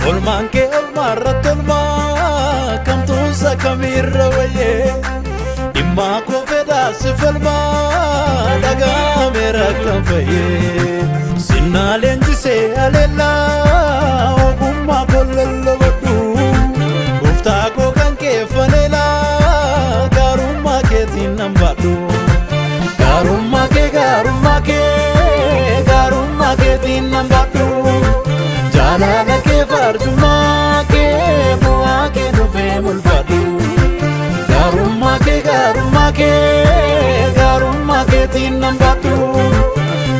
Olmaan kee olmaa irratti olmaa kamtuunsa kamirra wayyee dhimmaa koo fedhaa si falmaa dhagaameera kan fayyee sinnaa leenjisee aleellaa ogummaa koo lallabadhu gooftaa koo kan kee faneelaa gaarummaa keetiin nan baadhu gaarummaa kee gaarummaa kee gaarummaa keetiin nan baadhu. Jaalala kee faarjummaa kee bu'aa kee dhufee mul'adhu. Gaarummaa kee gaarummaa kee gaarummaa keetiin nan baadhu.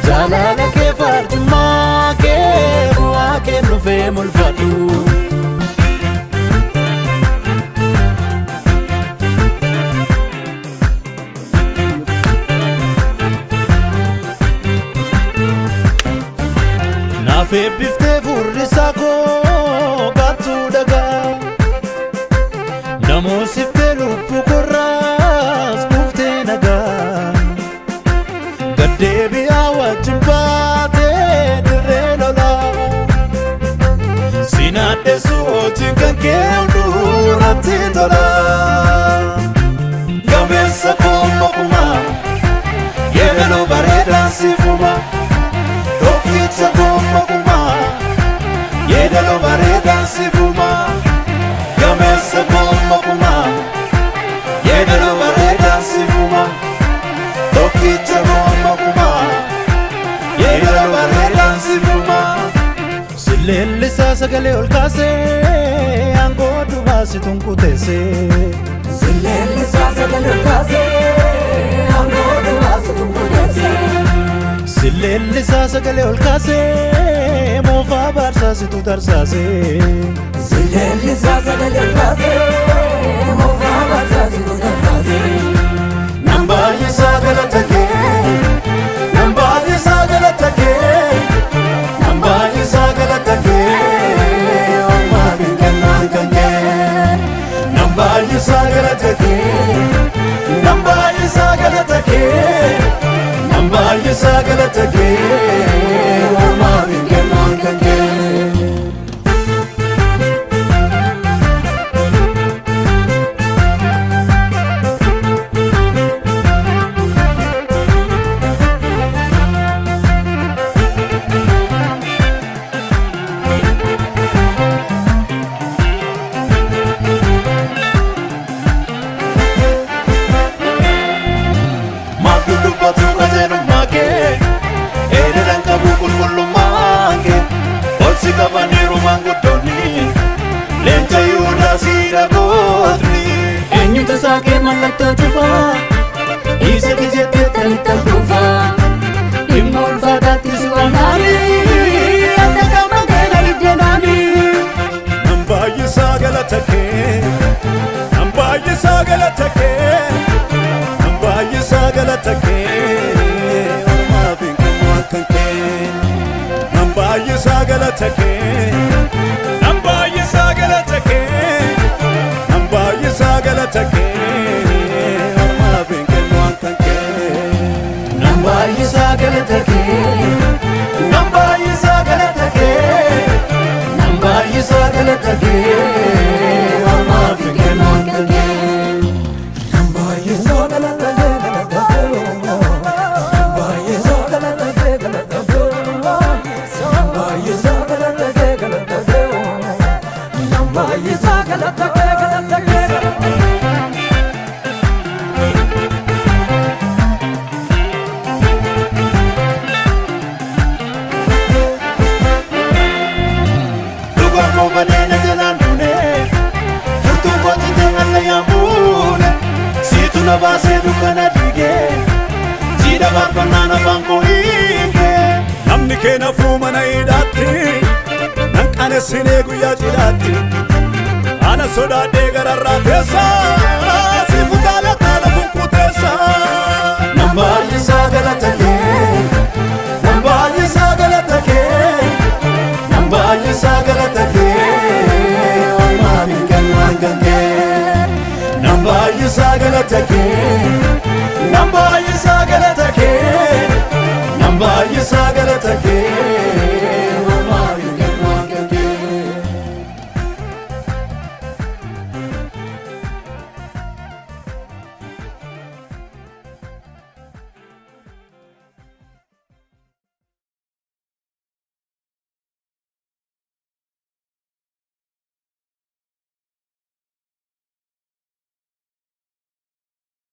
Jaalala kee faarjummaa kee bu'aa kee dhufee mul'adhu. Naaf eebbiftee furrisaa koo baattuu dhagaa. Namoosiftee lubbuu korraas buuftee nagaa. Gaddeebi'aa wajjin baatee dirree lolaa. Sinaaddeessu hojiin kan kee hunduu natti tola. Gameessa koo mokumaa yeeloo bareedaan siifuma. Tokkicha koo mokumaa yeeloo bareedaan siifuma. Gameessa koo mokumaa yeeloo bareedaan siifuma. Tokkicha koo mokumaa yeeloo bareedaan siifuma. Silleellisaa sagalee ol kaasee aangoo dubaasituun kuteessee. Silleellisaa sagalee ol kaasee aangoo dubaasituun kuteessee. Silleellisaa sagalee ol kaasee moofaa baarsaasitu tarsaasee. Silleellisaa sagalee ol kaasee moofaa baarsaasitu tarsaasee. Nan baay'isaa galata kee, nan baay'isaa galata kee, nan baay'isaa galata kee, ormaa hin kennaan kan kee. Nan baay'isaa galata kee, nan baay'isaa galata kee, nan baay'isaa galata kee, ormaa hin kennaan kan kee. Maaf dubbatu qajeelummaa kee eededhaan qabu qulqullummaa kee ol si qabaniiru maanguddoonni leenca Yihudaa siidha gootni. Eenyutu saaqee mallattoo cufaa? Isa kijettee talittan kuufaa. Dhimma ulfaataatti si wal'aani. Adda qaama keenya diddeenaani. Nan baay'isaa galata kee, nan baay'isaa galata kee, nan baay'isaa galata kee, ormaaf hin kennu akkan kee. Nan baay'isaa galata kee, nan baay'isaa galata kee, nan baay'isaa galata kee, ormaaf hin kennu akkan kee. Nan baay'isaa galata kee, nan baay'isaa galata kee, nan baay'isaa galata kee, ormaaf hin kennu akkan kee. Baay'isaa galata kee galata kee. Baay'isaa galata kee galata kee. Baay'isaa galata kee galata kee. Baay'isaa galata kee galata kee. Dhugaa koo badeena jalaan duune Na baasee dukkana diigee, jiidha faarfannaan afaan koo hiikee. Namni kee nafuu mana hidhaatti nan qaanessine guyyaa cidhaatti. Ana sodaadhee gararraa teessa si futaalee taana kunkuteessa. Nan baay'isaa galata kee, nan baay'isaa galata kee, nan baay'isaa galata kee, oolmaa fi galmaan kan kee. Nan baay'isaa galata kee, nan baay'isaa galata kee, nan baay'isaa galata kee.